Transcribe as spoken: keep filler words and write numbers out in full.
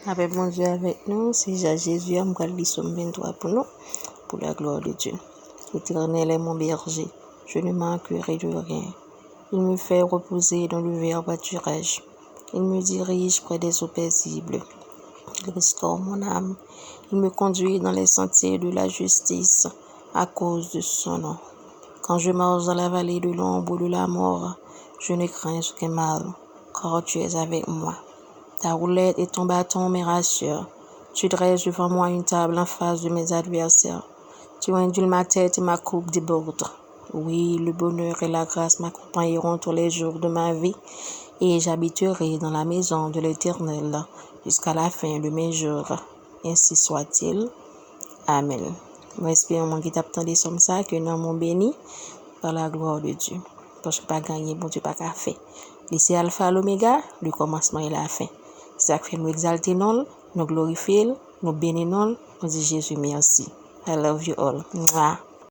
Lapè Bondye avèk nou, se Jan Jezi a, m pral li Sòm venntwa pou nou, pour la gloire de Dieu. L'Éternel est mon berger, je ne manquerai de rien. Il me fait reposer dans le vert pâturage. Il me dirige près des eaux paisibles. Il restaure mon âme. Il me conduit dans les sentiers de la justice à cause de son nom. Quand je marche dans la vallée de l'ombre de la mort, je ne crains aucun mal, car tu es avec moi. Ta houlette et ton bâton me rassurent. Tu dresses devant moi une table en face de mes adversaires. Tu indules ma tête et ma coupe déborde. Oui, le bonheur et la grâce m'accompagneront tous les jours de ma vie, et j'habiterai dans la maison de l'Éternel jusqu'à la fin de mes jours. Ainsi soit-il. Amen. Mwen espere moun ki t ap tande sòm sa, ke nanm ou beni par la gloire de Dieu. Paske pa gen anyen Bondye pa ka fè. Li se Alfa, Lomega, le kòmansman e la fen. Se sa k fè nou egzalte non l, nou glorifye l, nou beni non l, nou di Jezi mèsi. I love you all. Mwa.